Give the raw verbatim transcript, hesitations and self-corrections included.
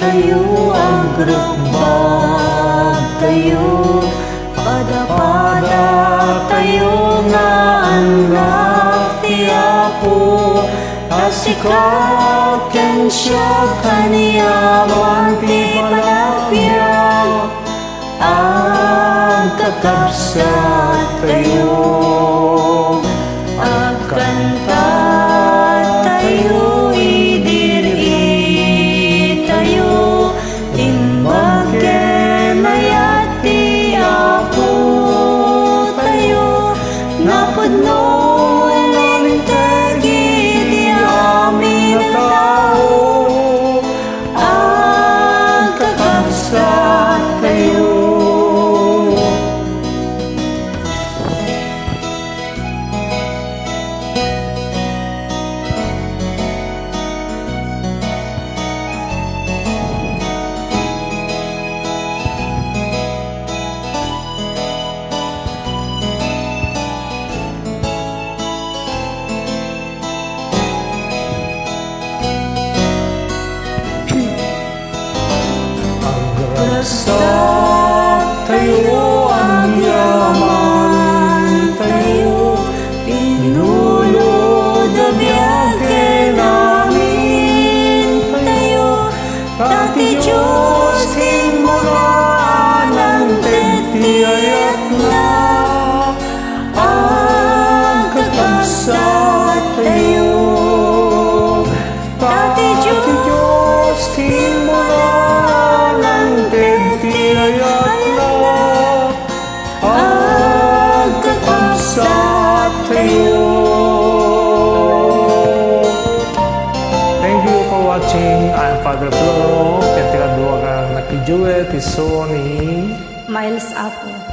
tayo, agrukbagtayo, padapadatayo nga annak ti Apo, a sika ken siak aniaman ti panagbiag. Agkakabsat tayo, agkanta tayo, idi tayo, imbag ken ayat ti Apo tayo, napudno nga linteg iti amin a tao. Agkakabsat tayo. Agrasaktayo, agyamantayo, pinulod a biag ken amintayo, ta ti Dios ti imbaga a nangted ti ayatna. Agkakabsat tayo, ta ti Dios ti imbaga a nangted ti ayatna. Agkakabsat tayo. Thank you for watching. I'm Father Floro, ket ti kadua nga nakidue ti suo ni Miles Apo.